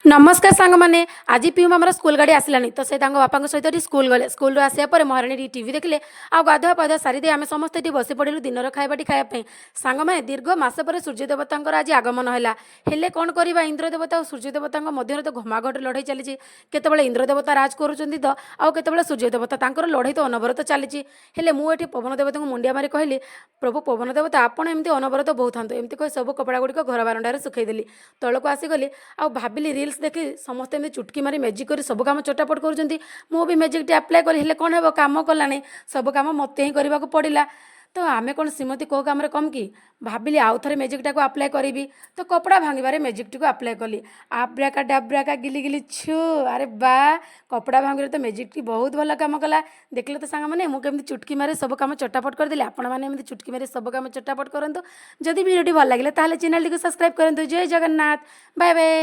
ନମସ୍କାର ସାଙ୍ଗମାନେ, ଆଜି ପିଉ ମାମାର ସ୍କୁଲ ଗାଡ଼ି ଆସିଲାନି ତ ସେ ତାଙ୍କ ବାପାଙ୍କ ସହିତ ଏଠି ସ୍କୁଲ ଗଲେ। ସ୍କୁଲରୁ ଆସିବା ପରେ ମହାରାଣୀ ଟିକେ ଟିଭି ଦେଖିଲେ ଆଉ ଗାଧୁଆ ପାଧୁଆ ସାରିଦେଇ ଆମେ ସମସ୍ତେ ଏଠି ବସି ପଡ଼ିଲୁ ଦିନର ଖାଇବାଟି ଖାଇବା ପାଇଁ। ସାଙ୍ଗମାନେ, ଦୀର୍ଘ ମାସ ପରେ ସୂର୍ଯ୍ୟ ଦେବତାଙ୍କର ଆଜି ଆଗମନ ହେଲା। ହେଲେ କ'ଣ କରିବା, ଇନ୍ଦ୍ର ଦେବତା ଆଉ ସୂର୍ଯ୍ୟ ଦେବତାଙ୍କ ମଧ୍ୟରେ ତ ଘମାଘୋଟ ଲଢ଼େଇ ଚାଲିଛି। କେତେବେଳେ ଇନ୍ଦ୍ର ଦେବତା ରାଜ କରୁଛନ୍ତି ତ ଆଉ କେତେବେଳେ ସୂର୍ଯ୍ୟ ଦେବତା, ତାଙ୍କର ଲଢ଼େଇ ତ ଅନବରତ ଚାଲିଛି। ହେଲେ ମୁଁ ଏଠି ପବନ ଦେବତାଙ୍କୁ ମୁଣ୍ଡିଆ ମାରି କହିଲି, ପ୍ରଭୁ ପବନ ଦେବତା, ଆପଣ ଏମିତି ଅନବରତ ବହୁଥାନ୍ତୁ। ଏମିତି କହି ସବୁ କପଡ଼ା ଗୁଡ଼ିକ ଘର ବାରଣ୍ଡାରେ ଶୁଖେଇଦେଲି। ତଳକୁ ଆସିଗଲି ଆଉ ଭାବିଲି, ରିଲ୍ସ ଦେଖି ସମସ୍ତେ ଏମିତି ଚୁଟକି ମାରି ମ୍ୟାଜିକ୍ କରି ସବୁ କାମ ଚଟାପଟ କରୁଛନ୍ତି, ମୁଁ ବି ମ୍ୟାଜିକ୍ଟି ଆପ୍ଲାଏ କଲି। ହେଲେ କ'ଣ ହେବ, କାମ କଲାନି, ସବୁ କାମ ମୋତେ ହିଁ କରିବାକୁ ପଡ଼ିଲା। ତ ଆମେ କ'ଣ ଶ୍ରୀମତୀ କେଉଁ କାମରେ କମ୍ କି? ଭାବିଲି ଆଉ ଥରେ ମ୍ୟାଜିକ୍ଟାକୁ ଆପ୍ଲାଏ କରିବି ତ କପଡ଼ା ଭାଙ୍ଗିବାରେ ମ୍ୟାଜିକ୍ଟିକୁ ଆପ୍ଲାଏ କଲି। ଆବ୍ରାକା ଡାବ୍ରାକା ଗିଲି ଗିଲି ଛୁ। ଆରେ ବା, କପଡ଼ା ଭାଙ୍ଗିବାରେ ତ ମ୍ୟାଜିକ୍ଟି ବହୁତ ଭଲ କାମ କଲା। ଦେଖିଲେ ତ ସାଙ୍ଗମାନେ, ମୁଁ କେମିତି ଚୁଟକି ମାରି ସବୁ କାମ ଚଟାପଟ କରିଦେଲି। ଆପଣମାନେ ଏମିତି ଚୁଟକି ମାରି ସବୁ କାମ ଚଟାପଟ କରନ୍ତୁ। ଯଦି ଭିଡ଼ିଓଟି ଭଲ ଲାଗିଲା, ତାହେଲେ ଚ୍ୟାନେଲଟିକୁ ସବସ୍କ୍ରାଇବ୍ କରନ୍ତୁ। ଜୟ ଜଗନ୍ନାଥ, ବାଏ ବାଏ।